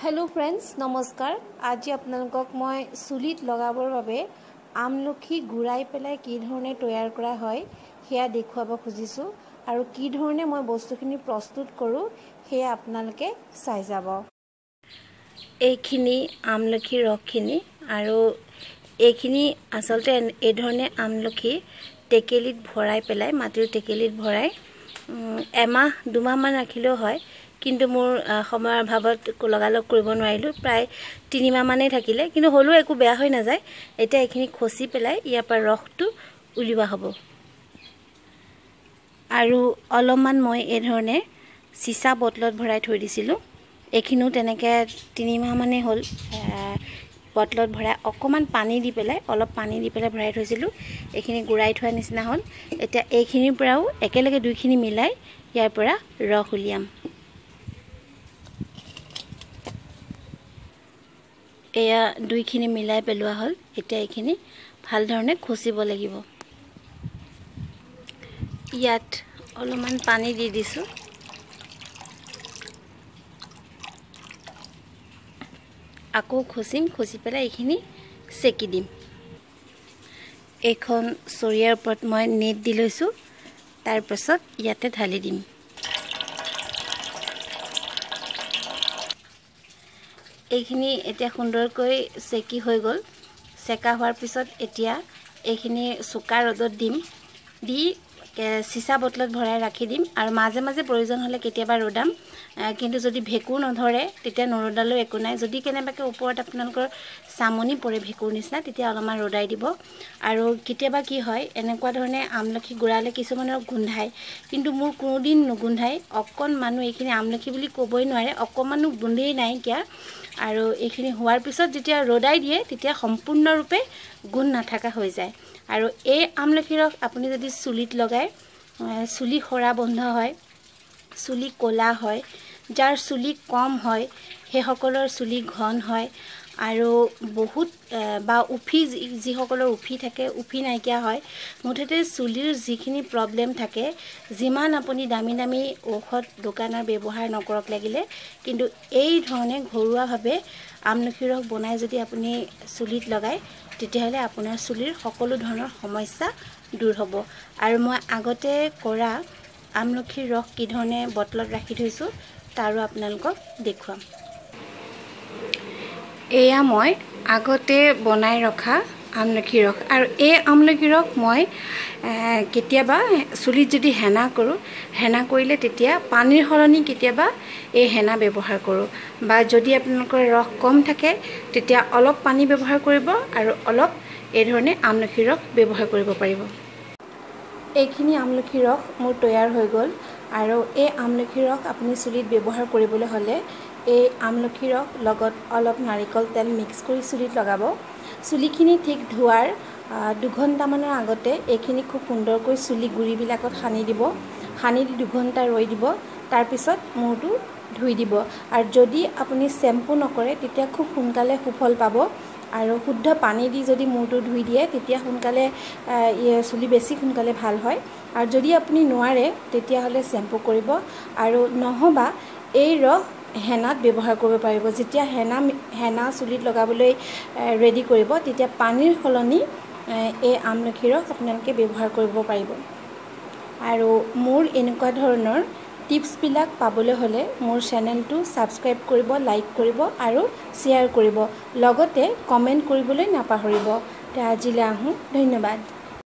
Hello' friends, নমস্কাৰ। আজি আপোনালোকক মই চুলিত লগাবৰ বাবে আমলখি গুড়াই পেলাই কি ধৰণে তৈয়াৰ কৰা হয় সেয়া দেখুৱাব খুজিছোঁ আৰু কি ধৰণে মই বস্তুখিনি প্ৰস্তুত কৰোঁ সেয়া আপোনালোকে চাই যাব। এইখিনি আমলখিৰ ৰসখিনি আৰু এইখিনি আচলতে এই ধৰণে আমলখি টেকেলিত ভৰাই পেলাই, মাটিৰ টেকেলিত ভৰাই এমাহ দুমাহমান ৰাখিলেও হয়, কিন্তু মোৰ সময়ৰ অভাৱত লগালগ কৰিব নোৱাৰিলোঁ। প্ৰায় তিনিমাহমানেই থাকিলে, কিন্তু হ'লেও একো বেয়া হৈ নাযায়। এতিয়া এইখিনি খচি পেলাই ইয়াৰ পৰা ৰসটো উলিওৱা হ'ব। আৰু অলপমান মই এই ধৰণে চিচা বটলত ভৰাই থৈ দিছিলোঁ। এইখিনিও তেনেকৈ তিনিমাহমানেই হ'ল বটলত ভৰাই অকণমান পানী দি পেলাই, অলপ পানী দি পেলাই ভৰাই থৈছিলোঁ। এইখিনি গুড়াই থোৱা নিচিনা হ'ল। এতিয়া এইখিনিৰ পৰাও একেলগে দুইখিনি মিলাই ইয়াৰ পৰা ৰস উলিয়াম। এয়া দুইখিনি মিলাই পেলোৱা হ'ল। এতিয়া এইখিনি ভাল ধৰণে খচিব লাগিব। ইয়াত অলপমান পানী দি দিছোঁ। আকৌ খচিম, খচি পেলাই এইখিনি চেকি দিম। এইখন চৰিয়াৰ ওপৰত মই নেট দি লৈছোঁ, তাৰপাছত ইয়াতে ঢালি দিম। এইখিনি এতিয়া সুন্দৰকৈ চেকি হৈ গ'ল। চেকা হোৱাৰ পিছত এতিয়া এইখিনি চোকা ৰ'দত দিম, দি চিচা বটলত ভৰাই ৰাখি দিম। আৰু মাজে মাজে প্ৰয়োজন হ'লে কেতিয়াবা ৰ'দাম, কিন্তু যদি ভেঁকুৰ নধৰে তেতিয়া নৰ'দালেও একো নাই। যদি কেনেবাকৈ ওপৰত আপোনালোকৰ চামনি পৰে ভেঁকুৰ নিচিনা, তেতিয়া অলপমান ৰ'দাই দিব। আৰু কেতিয়াবা কি হয়, এনেকুৱা ধৰণে আমলখি গুড়ালে কিছুমানৰ গোন্ধায়, কিন্তু মোৰ কোনোদিন নুগোন্ধায়। অকণমানো এইখিনি আমলখি বুলি ক'বই নোৱাৰে, অকণমানো গোন্ধেই নাইকিয়া। আৰু এইখিনি হোৱাৰ পিছত যেতিয়া ৰ'দাই দিয়ে তেতিয়া সম্পূৰ্ণৰূপে গোন্ধ নাথাকা হৈ যায়। আৰু এই আমলখি ৰস আপুনি যদি চুলিত লগায়, চুলি সৰা বন্ধ হয়, চুলি ক'লা হয়, যাৰ চুলি কম হয় সেইসকলৰ চুলি ঘন হয়, আৰু বহুত বা উফি যিসকলৰ উফি থাকে উফি নাইকিয়া হয়। মুঠতে চুলিৰ যিখিনি প্ৰব্লেম থাকে, যিমান আপুনি দামী দামী ঔষধ দোকানৰ ব্যৱহাৰ নকৰক লাগিলে, কিন্তু এই ধৰণে ঘৰুৱাভাৱে আমলখি ৰস বনাই যদি আপুনি চুলিত লগায়, তেতিয়াহ'লে আপোনাৰ চুলিৰ সকলো ধৰণৰ সমস্যা দূৰ হ'ব। আৰু মই আগতে কৰা আমলখিৰ ৰস কি ধৰণে বটলত ৰাখি থৈছোঁ তাৰো আপোনালোকক দেখুৱাম। এয়া মই আগতে বনাই ৰখা আমলখি ৰস। আৰু এই আমলখি ৰস মই কেতিয়াবা চুলিত যদি হেনা কৰোঁ, হেনা কৰিলে তেতিয়া পানীৰ সলনি কেতিয়াবা এই হেনা ব্যৱহাৰ কৰোঁ। বা যদি আপোনালোকৰ ৰস কম থাকে তেতিয়া অলপ পানী ব্যৱহাৰ কৰিব আৰু অলপ এই ধৰণে আমলখি ৰস ব্যৱহাৰ কৰিব পাৰিব। এইখিনি আমলখি ৰস মোৰ তৈয়াৰ হৈ গ'ল। আৰু এই আমলখি ৰস আপুনি চুলিত ব্যৱহাৰ কৰিবলৈ হ'লে এই আমলখি ৰস লগত অলপ নাৰিকল তেল মিক্স কৰি চুলিত লগাব। চুলিখিনি ঠিক ধোৱাৰ 2 ঘণ্টামানৰ আগতে এইখিনি খুব সুন্দৰকৈ চুলি গুৰিবিলাকত সানি দিব। সানি দি 2 ঘণ্টা ৰৈ দিব, তাৰপিছত মূৰটো ধুই দিব। আৰু যদি আপুনি চেম্পু নকৰে তেতিয়া খুব সোনকালে সুফল পাব। আৰু শুদ্ধ পানী দি যদি মূৰটো ধুই দিয়ে তেতিয়া সোনকালে চুলি বেছি সোনকালে ভাল হয়। আৰু যদি আপুনি নোৱাৰে তেতিয়াহ'লে চেম্পু কৰিব, আৰু নহ'বা এই ৰস হেনাত ব্যৱহাৰ কৰিব পাৰিব। যেতিয়া হেনা চুলিত লগাবলৈ ৰেডি কৰিব তেতিয়া পানীৰ সলনি এই আমলখি ৰস আপোনালোকে ব্যৱহাৰ কৰিব পাৰিব। আৰু মোৰ এনেকুৱা ধৰণৰ টিপছবিলাক পাবলৈ হ'লে মোৰ চেনেলটো ছাবস্ক্ৰাইব কৰিব, লাইক কৰিব আৰু শ্বেয়াৰ কৰিব, লগতে কমেণ্ট কৰিবলৈ নাপাহৰিব। আজিলৈ আহোঁ, ধন্যবাদ।